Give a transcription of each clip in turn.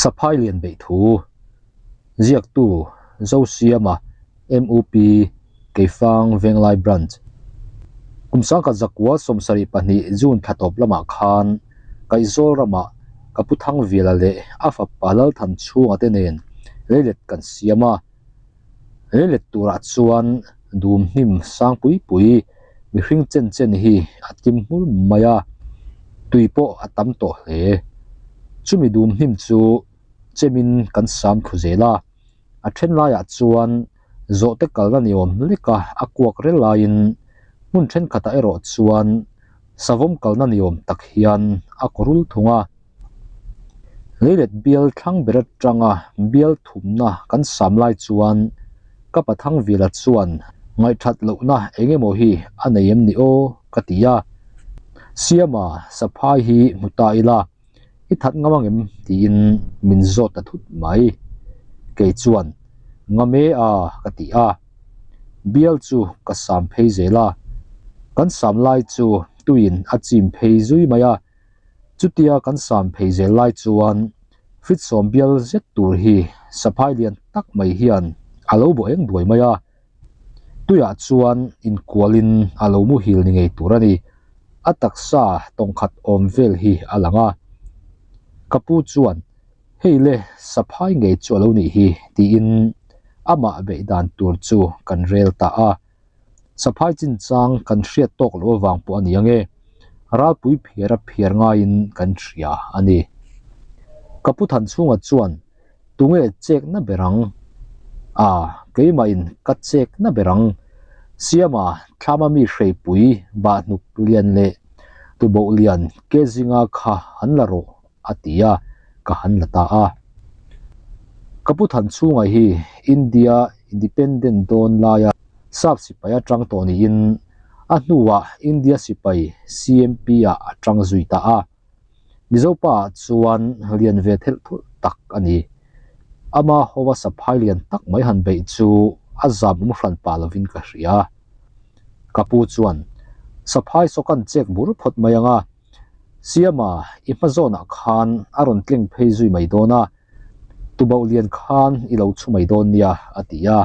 Saphai lian beih thu ziaktu Zosiama MUP Keifang Venglai Branch Kum sangkhat zakua 72 June thla tawp lamah khan Kaihzawl ramah ka pu Thangviala leh a fapa Lalthanchhunga te nen leilet kan siam a. Leilet turah chuan dum hnim sang pui pui mihring chen chen hi a tlim hmur mai a, tui pawh a tam tawh hle. Chumi dum hnim chu chemin kan sam thlu zel a, a then laiah chuan zawhte kalna ni awm leka a kuak rel laiin hmun thenkhatah erawh chuan savawm kalna ni awm tak hian a kaw rul thung a. Leilet bial thlang ber atanga bial thumna kan sam lai chuan ka pathang vila chuan ngaihthat lohna eng emaw hi a nei em ni aw ka ti a. Siama saphai hi hmu ta ila i that ngam angem tiin min zawt ta thut mai. Kei chuan ngam e a ka ti a. Bial chu ka sam phei zel a. Kan sam lai chu tuiin a chim phei zui mai a. Chutia kan sam phei zel lai chuan fit sawm bial zet tur hi saphai lian tak mai hian a lo bawh eng duai mai a, tuiah chuan inkualin a lo muhil ni ngei tur a ni. A taksa tawngkhat awm vel hi a lang a, ka pu chuan hei le saphai ngei chu a lo nih hi tiin amah beih dan tur chu kan rel ta a. Saphai chinchang kan hriat tawk loh avang pawh a ni ang e, ralpui phiar a phiar ngaiin kan hria a ni. Ka pu Thanchhunga chuan, Tunge chek na ber ang? A, keimahin ka chek na ber ang. Siama thlama mi hreipui bahhnuk lian leh tuboh lian ke zinga kha han la rawh a ti a, ka han la ta a. Ka pu Thanchhunga hi India Independent dawn laia sap sipai atang tawh niin a hnuah India sipai CMP ah a tang zui ta a. Mizo pa ah chuan lian ve thelh thulh tak a ni. Ama hova saphai lian tak mai han beih chu a zam awm hran pah lovin ka hria. Ka pu chuan saphai sawkan chek bur phawt mai ang a. Siama, i hma zawnah khan a rawn tleng phei zui mai dawn a, tuboh lian khan i lo chhu mai dawn nia, a ti a.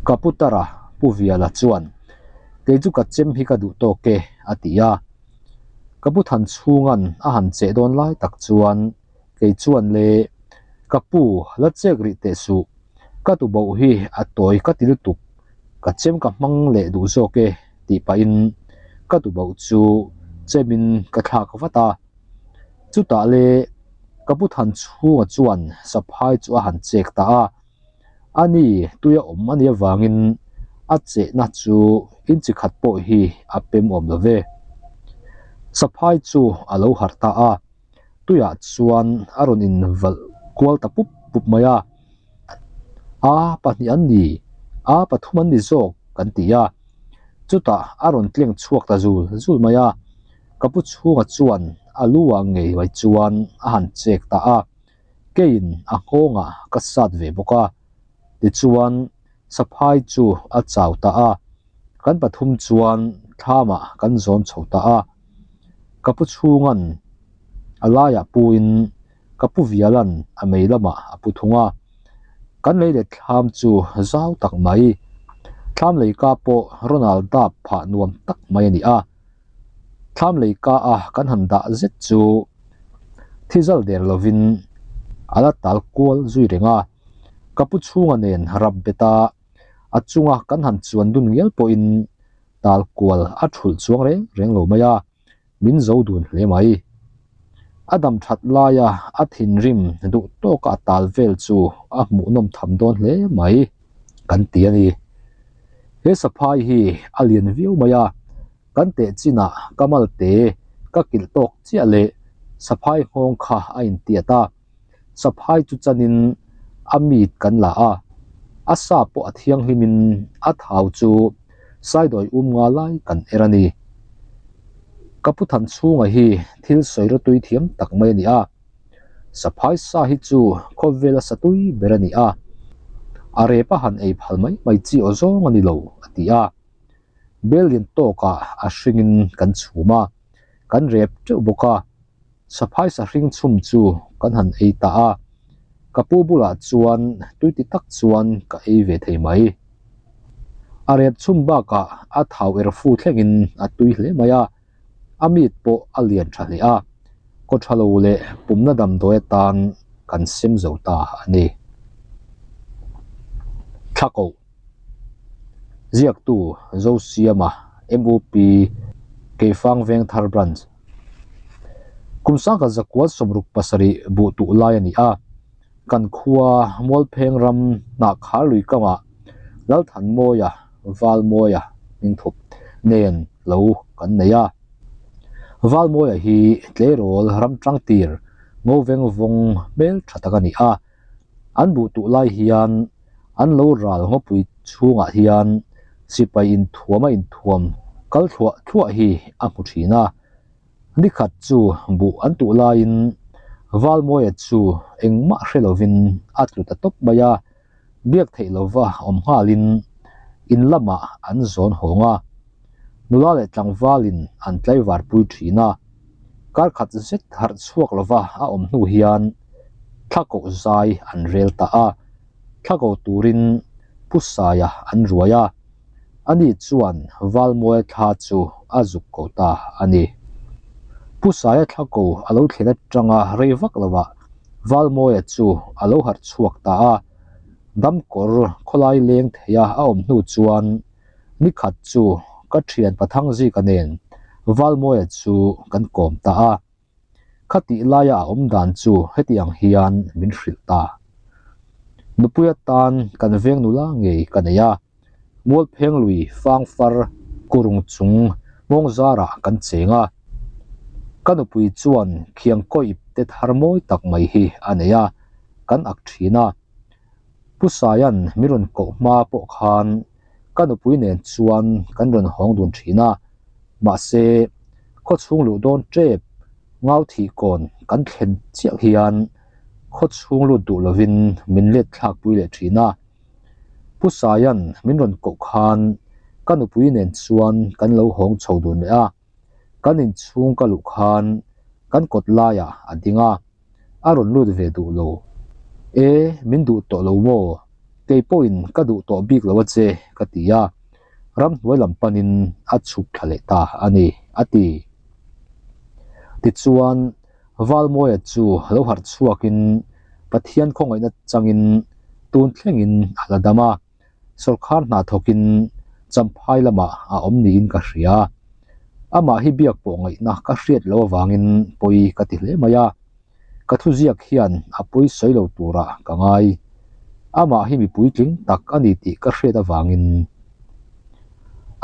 Ka pu Tara, Pu Viala chuan, Kei chu ka chem hi ka duh tawk e, a ti a. Ka pu Thanchhunga'n a han cheh dawn lai tak chuan, Kei chuan le, ka pu la chek rih teh suh, ka tuboh hi a tawi ka ti lutuk, ka chem ka hmang leh duh zawk e tih pahin ka tuboh chu chemin ka thlak vat a. Chutah le ka pu Thanchhunga chuan saphai chu a han chek ta a, ani tuia awm a nih avangin a chehna chu inchi khat pawh hi a pem awm lo ve. Saphai chu a lo harh ta a. Tuiah chuan a rawn invalh kual ta pup pup mai a, A pahnih an ni, a pathum an ni zawk kan ti a, chutah a rawn tleng chhuak ta zul zul mai a, ka pu chhunga chuan a lu ah ngei mai chuan a han chek ta a, keiin a nghawngah ka sat ve bawk a, tichuan saphai chu a chau ta a, kan pathum chuan thlamah kan zawn chho ta a. Ka pu chhunga'n a laiah puin ka pu Viala'n a mei lamah a pu thung a. Kan lei leh thlam chu zau tak mai, thlam leika pawh Ronald dap phah nuam tak mai a ni a. Thlam leika a kan han dah zet chu thi zal der lovin a la tal kual zui reng a. Ka pu chhunga nen rap bet a, a chunga kan han chuan dun ngial pawhin tal kual a thulh chuang reng reng lo mai a, min zo dun hle mai. A dam that laia a thinrim duh tawka a tal vel chu a hmuhnawm tham dawn hle mai kan ti a ni. He saphai hi a lian viau mai a, kan teh chinah ka malte ka kilh tawk chiah leh saphai nghawng kha a intiat a. Saphai chu chanin a meat kan la a, a sa pawh a thianghlimin a thau chu saidawi um nga lai kan er a ni. Ka pu Thanchhunga hi thil sawi rawtui thiam tak mai a ni a, saphai sa hi chu khawvela sa tui ber a ni a, a rep a han ei phal mai mai chi aw zawng a ni lo a ti a. Bel lian tawkah a hringin kan chhum a, kan rep teuh bawk a. Saphai sahring chhum chu kan han ei ta a, ka pu bulah chuan tui ti tak chuan ka ei ve thei mai. A rep chhum bakah a thau er fu thlengin a tui hle mai a, a meat pawh a lian tha hle a, kaw tha lo leh pumna damdawi atan kan sem zo ta a ni. Thlakoh Ziaktu Zosiama MUP Keifang Vengthar Branch Kum sangkhat zakua 67 buh tuh lai a ni a, kan khua Mualpheng ram hnahkhar lui kangah Lalthanmawia Valmawia hmingthup nen lo kan nei a. Valmawia hi tleirawl ram tang tir ngo veng vawng hmel tha tak a ni a, an buh tuh lai hian an lo ral ngawpui chhungah hian sipai inthuam a inthuam kal thluah thluah hi a hmu thin a. Nikhat chu buh an tuh laiin Valmawia chu engmah hre lovin a tlu ta tawp mai a, biak theih lova awm nghalin in lamah an zawn hawng a, nula leh tlangvalin an tlaivar pui thin a. Kar khat zet harh chhuak lova a awm hnu hian thla koh zai an rel ta a, thla ko turin Pu Saia an ruai a, ani chuan Valmawia thla chu a zuk ko ta a ni. Pu Saia thla ko a lo thlen atanga rei vak lovah Valmawia chu a lo harh chhuak ta a, damkawr khawlai leng theia a awm hnu chuan Nikhat chu ka thian Pathangzika nen Valmawia chu kan kawm ta a, khatih laia a awm dan chu heti ang hian min hrilh ta. Nupui atan kan veng nula ngei ka nei a, Mualpheng lui fangfar kurung chung hmawng zarah kan cheng a, ka nupui chuan khiang kaw ip te thar mawi tak mai hi a nei a, kan ak thin a. Pu Saia'n min rawn koh hma pawh khan ka nupui nen chuan kan rawn hawng dun thin a, mahse khawchhung luh dawn tep ngau thih kawn kan thlen chiah hian khawchhung lut duh lovin min let thlak pui leh thin a. Pu Saia'n min rawn koh khan ka nupui nen chuan kan lo hawng chho dun leh a, kan inchhung ka luh khan kan kawt laiah a ding a. a rawn lut ve duh lo. E, min duh tawh lo maw? Kei pawhin ka duh tawh bik lo a che, ka ti a. Ramhnuai lam panin a chhuk thla leh ta a ni, a ti. Tichuan, Valmawia chu lo harh chhuakin Pathian khawngaihna changin tun thlengin a la dam a. Sawrkhar hna thawkin Champhai lamah a awm niin ka hria. Amah hi biak pawh ngaihna ka hriat loh avangin pawi ka ti hle mai a. Ka thuziak hian a pawi sawi lo turah ka ngai. Amah hi mi puitling tak a ni tih ka hriat avangin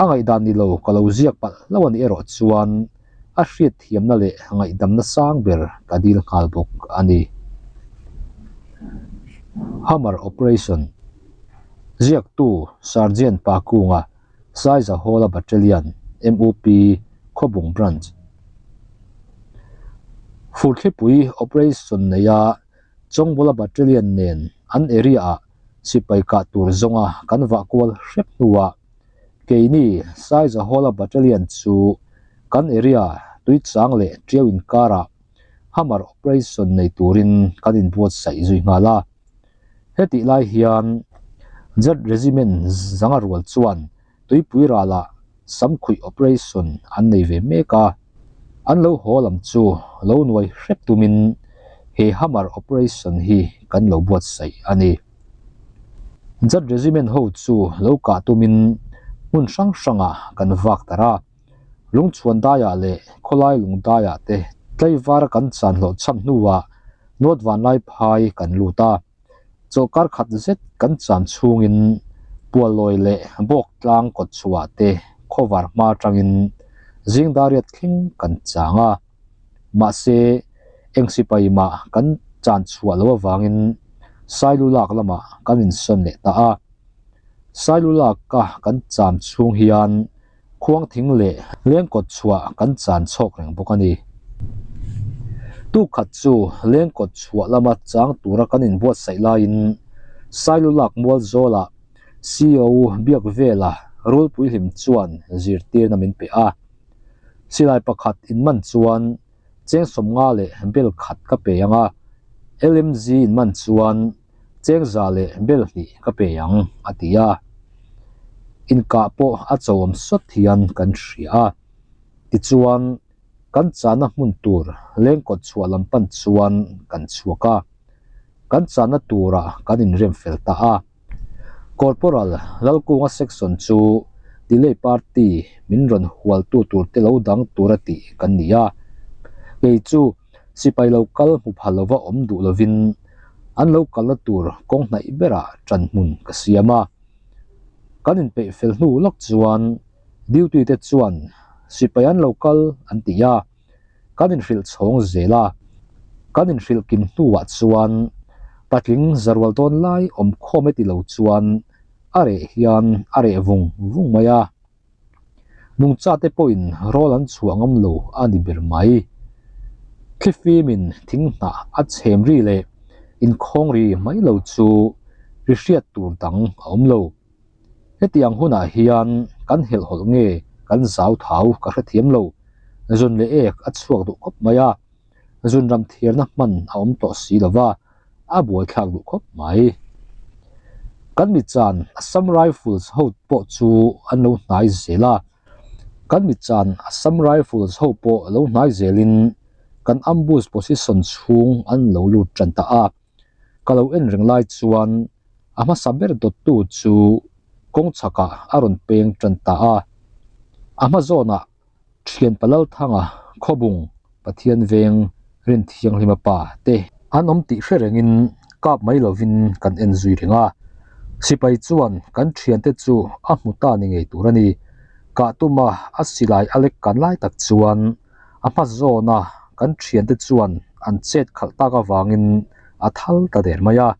a ngaihdan ni lo ka lo ziak palh hlauh a nih erawh chuan a hriatthiamna leh ngaihdamna sang ber ka dil nghal bawk a ni. Hammer Operation Ziaktu Sergeant Pakunga Saizahawla Battalion MUP Khawbung Branch Furthlipui Operation neia Chawngbawla Battalion nen an area-ah sipai kah tur zawnga kan vah kual hrep hnuah Keini Saizahawla Battalion chu kan area Tuichang leh Tiau inkarah Hammer Operation nei turin kan inbuatsaih zui nghal a. Hetih lai hian Jat Regiment zanga rual chuan Tuipui ralah Samkhuih Operation an nei ve mek a. An lo haw lam chu lo nuai hrep tumin he Hammer Operation hi kan lo buatsaih a ni. Jat Regiment ho chu lo kah tumin hmun hrang hrangah kan vak tar a, Lungchhuan daiah leh khawlai lung daiah te tlaivara kan chan hlawh cham hnuah North Vanlaiphai kan lut a, chawlhkar khat zet kan chan chhungin Pualawi leh Bawktlang kawtchhuah te khawvar hma atangin zingdariat thleng kan chang a. Mahse, eng sipai mah kan chan chhuah loh avangin Sailu lak lamah kan insawn leh ta a. Sailu laka kan cham chhung hian khuang thing leh lengkawt chhuah kan chan chhawk reng bawk a ni. Tuk khat chu lengkawt chhuah lama chang tura kan inbuatsaih laiin Sailu lak mual zawlah CO biak vela rulpui hlim chuan zirtirna min pe a. Silai pakhat inman chuan. Cheng 50 leh bel khat ka pe ang a, LMG in man chuan cheng 100 leh bel hnih ka pe ang, a ti a. Inkah pawh a chauhawm sawt hian kan hria a. Tichuan, kan chahna hmun tur lengkawt chhuah lam pan chuan kan chhuak a. Kan chahna turah kan inrem fel ta a. Corporal Lalkunga section chu Delay Party min rawn hualtu turte lo dang tura tih kan ni a. Kei chu sipai lo kal hmu pha lova awm duh lovin an lo kalna tur kawng hnaih berah ṭan hmun ka siam a. Kan inpeih fel hnu lawk chuan duty te chuan sipai an lo kal an ti a. Kan inhrilh chhawng zel a, kan inhrilh kim hnuah chuan patling zarual dawn lai awm khawm e ti lo chuan a reh hian a reh vung vung mai a. Nungcha te pawhin rawl an chhuah ngam lo a ni ber mai. Thlifimin thing hnah a chhem ri leh inkhawng ri mai lo chu ri hriat tur dang a awm lo. Hetiang hunah hian kan helhhawlh nge kan zau thau ka hrethiam lo. Zun leh ek a chhuak duh khawp mai a, zun ram thiarna hman a awm tawh si lo va, a buaithlak duh khawp mai. Kan mi chan Assam Rifles ho pawh chu an lo hnai zel a, kan mi chan Assam Rifles ho pawh lo hnai zelin kan ambush position chhung an lo lut tan ta a. Ka lo en reng lai chuan a hmasa ber dawttu chu kawng chhakah a rawn peng tan ta a. A hma zawnah thian Palalthanga Khawbung Pathian veng rin thianghlima pa te an awm tih hre rengin kap mai lovin kan en zui reng a. Sipai chuan kan thiante chu a hmu ta ni ngei tur a ni. Kah tuma a silai a lek kan lai tak chuan A hma zawna kan thiante chuan an chet khalh tak avangin a thal ta der mai a.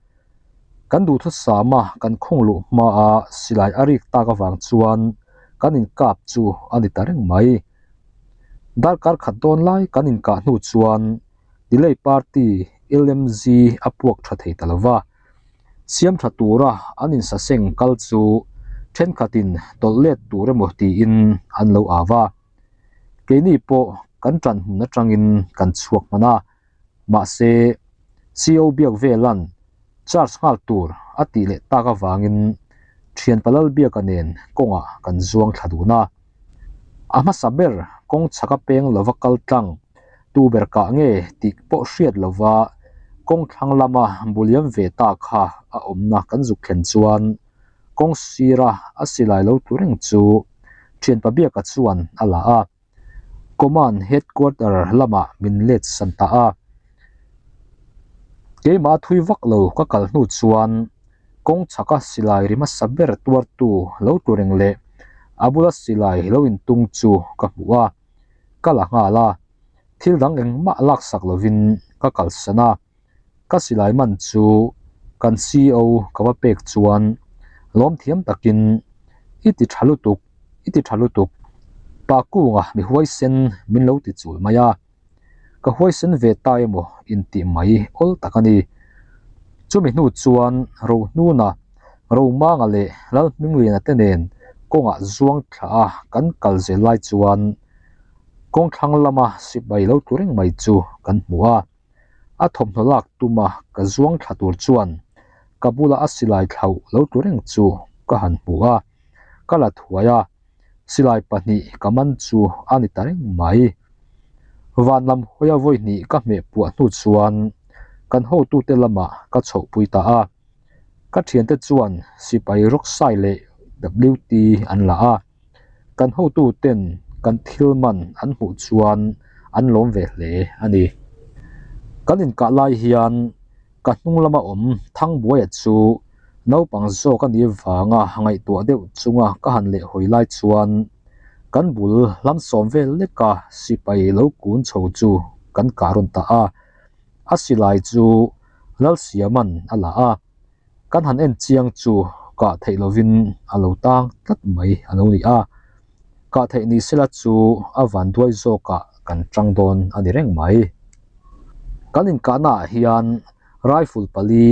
Kan duhthusama kan khung luh hmaa silai a rik tak avang chuan kan inkap chu a ni ta reng mai. Darkar khat dawn lai kan inkah hnu chuan Delay Party LMG a puak tha thei ta lo va. Siam tha tura an insaseng kal chu thenkhatin tawlh let tur emaw tiin an lo au va. Keini pawh kan ṭan hmun aṭangin kan chhuak hman a, mahse CO biak velan charge nghal tur a tih leh tak avangin ṭhian Palal Biaka nen kawngah kan zuang thla dun a. A hmasa ber kawng chhaka peng lova kal tlang tu ber kah nge tih pawh hriat lova kawng thlang lama buliam ve ta kha a awmna kan zuk thlen chuan Kawng sira a silai lo tlu reng chu thianpa Biaka chuan a la a, Command Headquarter lamah min let san ta a. Keimah thui vak lo ka kal hnu chuan kawng chhaka silai ri hmasa ber tuartu lo tlu reng leh a bula silai lo intung chu ka hmu a, ka la nghal a, thil dang engmah laksak lovin ka kalsan a. Ka silai man chu kan CO ka va pek chuan lawm thiam takin i ti tha lutuk, i ti tha lutuk, pa kunga mi huaisen min lo ti chul mai a, ka huaisen ve ta emaw intih mai awl tak a ni. Chumi hnu chuan Rohnuna, Romanga leh Lalhmingliana te nen kawngah zuang thla a kan kal zel lai chuan kawng thlang lama sipai lo tlu reng mai chu kan hmu a. A thawmhnaw lak tuma ka zuang thla tur chuan ka bula a silai thlauh lo tlu reng chu ka han hmu a, ka la thuai a, silai pahnih ka man chu a ni ta reng mai. Van lam hawia vawi hnih ka hmeh puah hnu chuan kan hotute lamah ka chhohpui ta a, ka thiante chuan sipai rawksai leh WT an la a. Kan hotuten kan thil man an hmuh chuan an lawm ve hle a ni. Kan inkah lai hian ka hnung lama awm Thangbuaia chu naupang zawk a nih vanga ngaihtuah deuh chunga ka han lehhawi lai chuan kan bul hlam sawm vel leka sipai lo kun chho chu kan kah rawn ta a. A silai chu Lalsiama'n a la a. Kan han en chiang chu kah theih lovin a lo tang tlat mai a lo ni a, kah theih ni sela chu a van duai zawkah kan tang dawn a ni reng mai. Kan inkahnaah hian rifle pali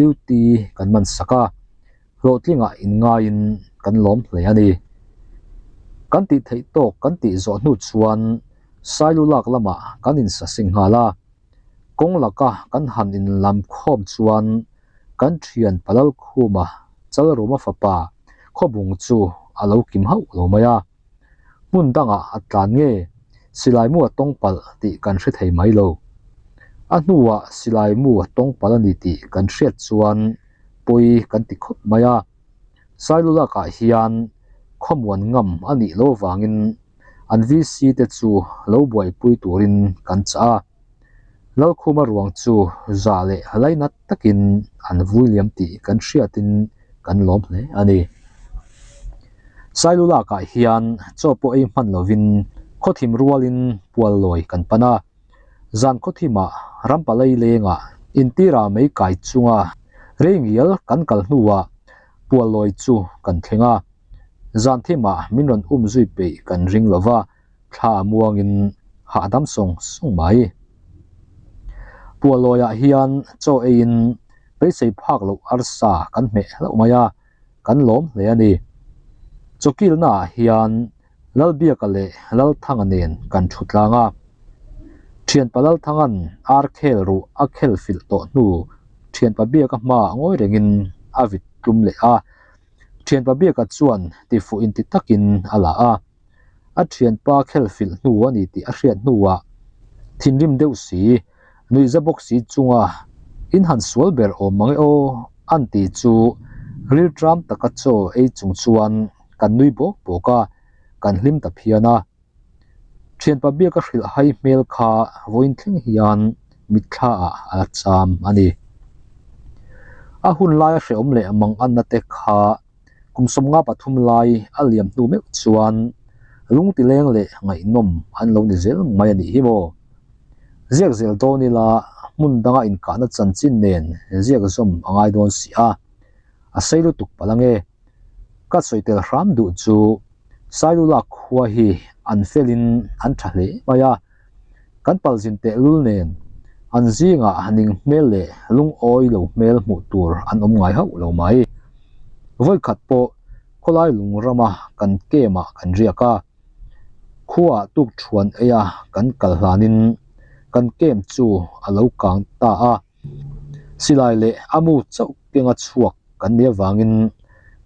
WT kan man sak a, hlawhtlingah inngaiin kan lawm hle a ni. Kan tih theih tawk kan tih zawh hnu chuan. Sailulak lamah kan insaseng nghal a. Kawng laka kan han inlam khawm chuan kan thian Palalkhuma Chalruma fapa Khawbung chu a lo kim hauh lo mai a. Hmun dangah a tlan nge silai mu a tawng palh tih kan hre thei mai lo. A hnuah silai mu a tawng palh a ni tih kan hriat chuan pawi kan ti khawp mai a. Sailulakah hian khawmuan ngam a nih loh avangin an VC te chu lo buaipui turin kan chah a. Lalkhuma ruang chu za leh lainat takin an vui liam tih kan hriatin kan lawm hle a ni. Sailulakah hian chaw pawh ei hman lovin khawthim rualin puallawi kan pan a. Zan khawthimah rampalai lengah intira mei kai chunga rei ngial kan kal hnuah puallawi chu kan thleng a. Zan thimah min rawn um zui peih kan ring lova, thla a muangin hahdam sawng sawng mai. Puallawiah hian chaw eiin beisei phak loh arsa kan hmeh hlauh mai a, kan lawm hle a ni. Chawkilnaah hian Lalbiaka leh Lalthanga nen kan thu tlang a. Thianpa Lalthanga'n ar khel ruh a khel filh tawh hnu Thianpa Biaka hmaah ngawi rengin a vit tlum leh a. Thianpa Biaka chuan tifuh inti takin a la a. A thianpa khel filh hnu a ni tih a hriat hnuah thinrim deuh si, nuihza bawk si chunga in han sual ber awm mang e aw an ti chu rilṭam taka chaw ei chung chuan kan nui bawk bawk a, kan hlim ta phian a. Thianpa biaka hrilh hai hmel kha vawiin thleng hian mitthla ah a la cham a ni. A hun laia hrehawm leh manganna te kha kum 53 lai a liam hnu meuh chuan lungtileng leh ngaihnawm an lo ni zel mai a nih hi maw? Ziak zel dawn ila hmun danga inkahna chanchin nen ziak zawm a ngai dawn si a, a sei lutuk palh ange. Ka sawi tel hram duh chu Sailula khua hi an felin an tha hle mai a, kan palzin tehlul nen an zingah ning hmel leh lungawi lo hmel hmuh tur an awm ngai hauh lo mai. Vawikhat pawh khawlai lung rama kan camp-ah kan riak a, khuaah tukthuan eia kan kal hlanin kan camp chu a lo kang ta a. Silai leh a mu chauh kenga chhuak kan nih avangin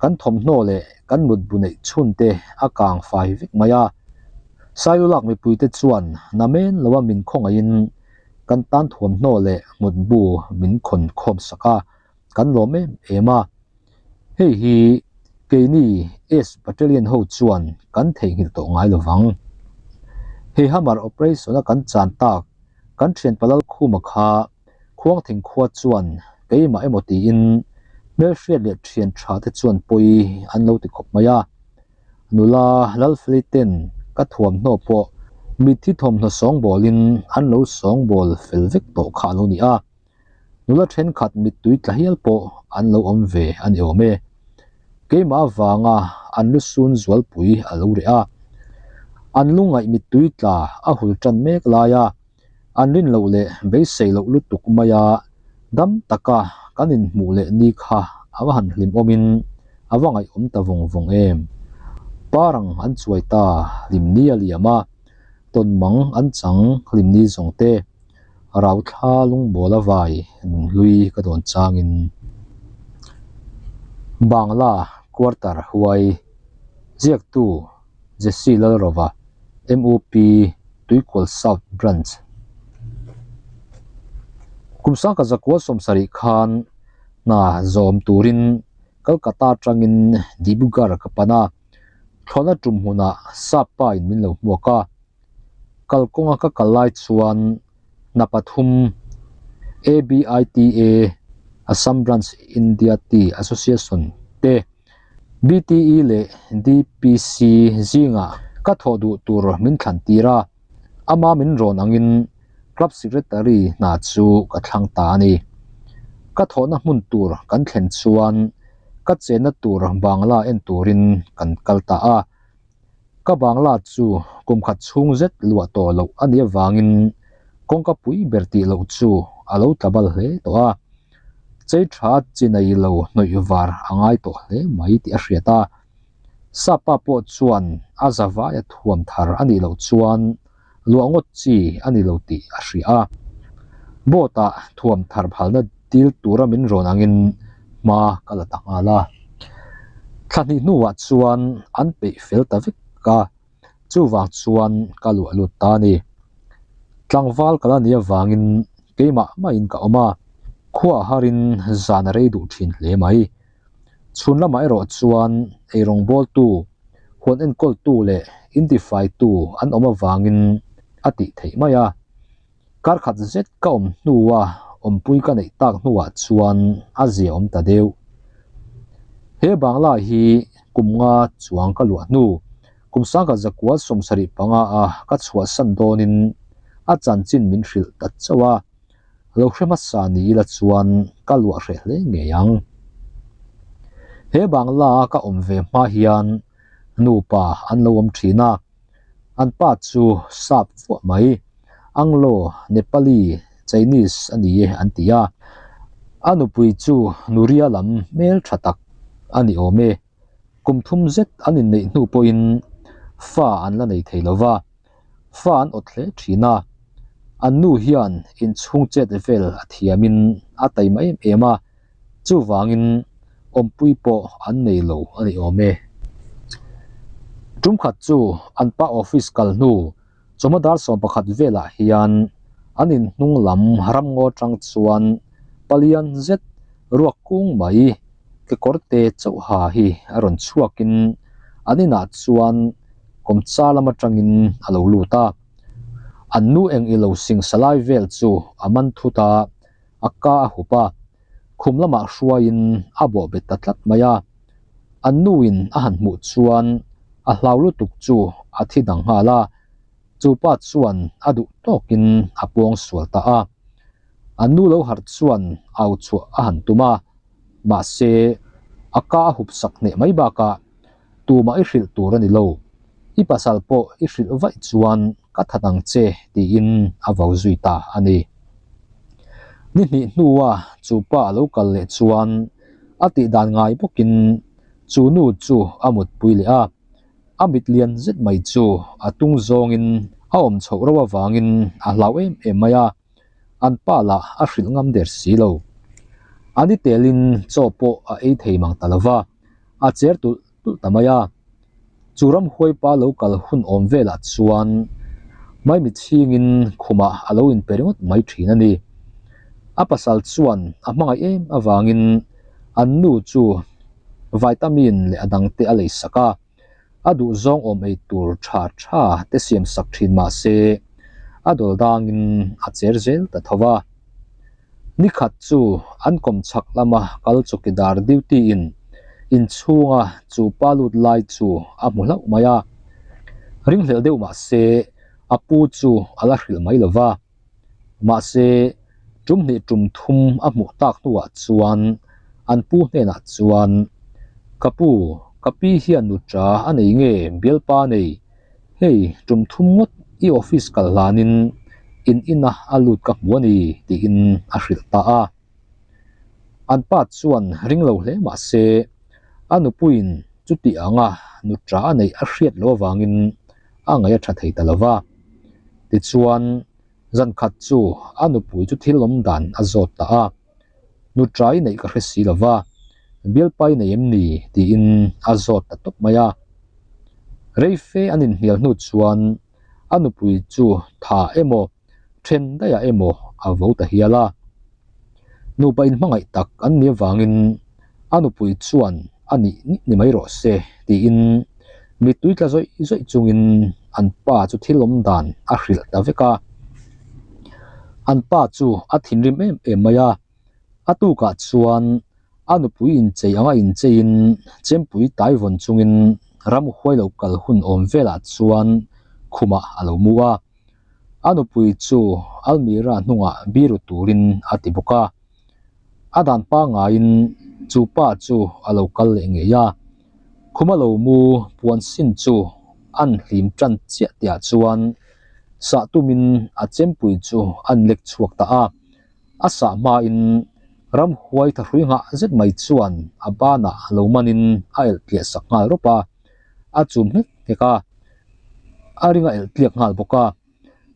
kan thawmhnaw leh kan mutbu neih chhun te a kang fai vek mai a. Sailulak mipuite chuan namen loa min khawngaihin kan tan thuamhnaw leh mutbu min khawn khawm sak a, kan lawm em em a. Hei hi keini S Battalion ho chuan kan theihnghilh tawh ngai lovang. Hei Hammer operation a kan chan tak Kan thianpa Lalkhuma kha Khuangthing khua chuan keimah emaw tiin hmelhriat leh thian tha te chuan pawi an lo ti khawp mai a. Nula Lalfeli ten ka thuamhnaw pawh mitthi thawmhnaw sawngbawlin an lo sawngbawl fel vek tawh kha a lo ni a. Nula thenkhat mittui tla hial pawh an lo awm ve a ni awm e. Keimah avanga an lu sun zualpui a lo reh a. An lu ngaih mittui tla a hul tan mek lai a, an rin loh leh beisei loh lutuk mai a, dam taka kan inhmuh leh ni kha a va han hlimawmin a va ngaihawm ta vawng vawng em. Parang an chuai ta hlimni a liam a, tawnmang an chang hlimni zawng te. Rauthla lungbawl a vai nunhlui ka dawn changin Bangla quarter huai ziaktu Jesse Lalrova MUP Tuikual South Branch Kum sangkhat zakua 70 khan hna zawm turin Kolkata atangin Dibrugarh ka pan a, thlawhna tum hmunah sap pa in min lo hmuak a. Kalkawnga ka kal lai chuan hna pathum ABITA, Assam Branch India Tea Association, te, BTE leh DPC zingah ka thawh duh tur min thlan tir a, ama min rawn angin Club Secretary hna chu ka thlang ta a ni. Ka thawhna hmun tur kan thlen chuan ka chenna tur Bangla en turin kan kal ta a. Ka Bangla chu kum khat chhung zet luah tawh loh a nih avangin kawngka pui ber tih loh chu a lo tla bal hle tawh a. Chei tha chi nei lo hnawih var a ngai tawh hle mai tih a hriat a. Sapa pawh chuan a zavaia thuam thar a nih loh chuan. luah ngawt chi a ni lo tih a hria a. Boat-ah thuam thar phalna dil tura min rawn angin hma ka la ta nghal a. Thla hnih hnuah chuan an peih fel ta vek a, chuvang chuan ka luah lut ta a ni. Tlangval ka la nih avangin keimah maiin ka awm a, khua harin zan a rei duh thin hle mai. Chhun lamah erawh chuan eirawngbawltu, huan enkawltu leh intifaitu an awm avangin a tih theih mai a. Kar khat zet ka awm hnua awmpui ka neih tak hnuah chuan a zia awm ta deuh. He Bangla hi kum nga chuang ka luah hnu, kum sangkhat zakua 75 a ka chhuahsan dawnin a chanchin min hrilh ta chauh a. Lo hre hmasa ni ila chuan ka luah hreh hle ngei ang. He Bangla a ka awm ve hma hian nupa an lo awm thin a, an pa chu sap vuah mai, Anglo, Nepali, Chinese a ni e an ti a, a nupui chu Nuria lam hmel tha tak a ni awm e. Kum thum zet an inneih hnu pawhin fa an la nei thei lova. Fa an awt hle thin a, an nu hian inchhung chet vel a thiamin a taima em em a, chuvangin awmpui pawh an nei lo a ni awm e. Tum khat chu an pa office kal hnu chawhma dar 11 velah hian an inhnung lam ramngaw atang chuan palian zet ruak kung mai kekawr te chauh ha hi a rawn chhuakin an inah chuan kawmcha lam atangin a lo lut a. An nu eng i lo sing sa lai vel chu a man thut a, a ka a hup a, khum lamah hruaiin a bawh bet ta tlat mai a. An nuin a han hmuh chuan a hlau lutuk chu a thi dang nghal a, chu pa chuan a duh tawkin a puang sual ta a. An nu lo harh chuan au chhuah a han tum a, mahse a ka a hup sak hneh mai bakah Tumah i hrilh tur a ni lo, i pasal pawh i hrilh vaih chuan ka that ang che tiin a vo zui ta a ni. Ni hnih hnua chu pa a lo kal leh chuan a tih dan ngai bawkin chu nu chu a mutpui leh a, a mit lian zet mai chu a tung zawngin a awm chhoh rauh avangin a hlau em em mai a, an pa lah a hrilh ngam der si lo. A ni telin chaw pawh a ei thei mang ta lo va. a cher tulh tulh ta mai a. Chu ramhuai pa lo kal hun awm velah chuan maimi chhingin khumah a lo inpe ringawt mai thin a ni. A pasal chuan a hmangaih em avangin an nu chu vitamin leh a dangte a lei sak a, a duhzawng awm ei tur tha tha te siam sak thin mah se a dawl dangin a cher zel ta tho va. Nikhat chu an kawm chhak lama kal chawkidar duty in inchhunga chu pa lut lai chu a hmu hlauh mai a, ringhlelh deuh mah se a pu chu a la hrilh mai lo va. Mahse tum hnih tum thum a hmuh tak hnuah chuan an pu hnenah chuan, Ka pu, ka pi hian nuṭa a nei nge bialpa a nei? Hei, tum thum ngawt i office kal hlanin in ina a lut ka hmu a ni, tiin a hrilh ta a. An pa chuan ring lo hle mah se, a nupuiin chuti anga nuṭa a neih a hriat loh avangin a ngaih a tha thei ta lo va. Tichuan, zan khat chu a nupui chu thil awm dan a zawt ta a. Nuṭa i neih ka hre si lo va, bialpa i nei em ni? tiin a zawt ta tawp mai a. Reife an inhnial hnu chuan a nupui chu tha emaw, then daihah emaw a vo ta hial a. Nupa inhmangaih tak an nih avangin a nupui chuan a nih nih ni mai rawh se tiin mittui tla zawih zawih chungin an pa chu thil awm dan a hrilh ta vek a. An pa chu a thinrim em em mai a, a tukah chuan a nupui inchei anga incheiin chempui tai vawn chungin ramhuai lo kal hun awm velah chuan khumah a lo mu a. A nupui chu almirah hnungah biru turin a ti bawk a. A dan pangaiin chu pa chu a lo kal leh ngei a. Khuma lo mu puan sin chu an hlim tan chiah tihah chuan sah tumin a chempui chu an lek chhuak ta a. A sah hmain ramhuai thahrui nghah zet mai chuan a banah lo manin a elh tliah sak nghal rawp a, a chum nghek nghek a, a ring a elh tliak nghal bawk a.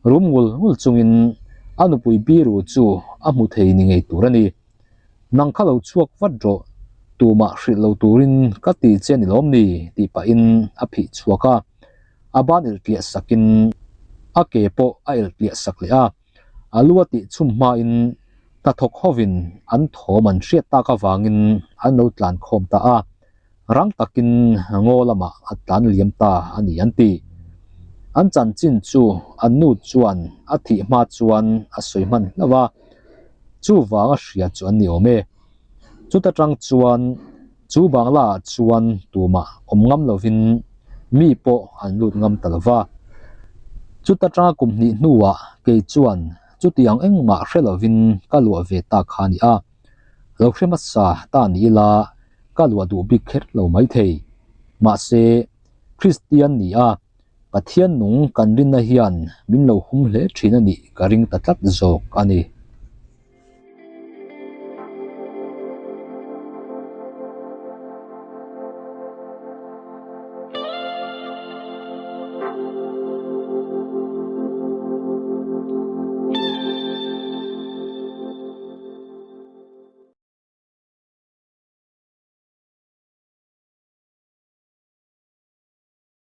Rum ngul ngul chungin a nupui biru chu a hmu thei ni ngei tur a ni. Nang kha lo chhuak vat rawh, tumah hrilh lo turin ka ti che ni lawm ni? tih pahin a phih chhuak a, a ban elh tliah sakin a ke pawh a elh tliah sak leh a, a lu a tih chhum hmain hnathawk hovin an thawm an hriat tak avangin an lo tlan khawm ta a. Rang takin ngaw lamah a tlan liam ta a ni an ti. An chanchin chu an nu chuan a thih hma chuan a sawi hman hlauh a, chuvang a hria chu an ni awm e. Chuta tang chuan chu bangla ah chuan tumah awm ngam lovin mi pawh an lut ngam ta lova. Chuta tanga kum hnih hnuah kei chuan chutiang engmah hre lovin ka luah ve ta kha a ni a. Lo hre hmasa ta ni ila ka luah duh bik kher lo maithei. Mahse, Kristian ni a, Pathian nung kan rinna hian min lo hum hle thin a nih ka ring ta tlat zawk a ni.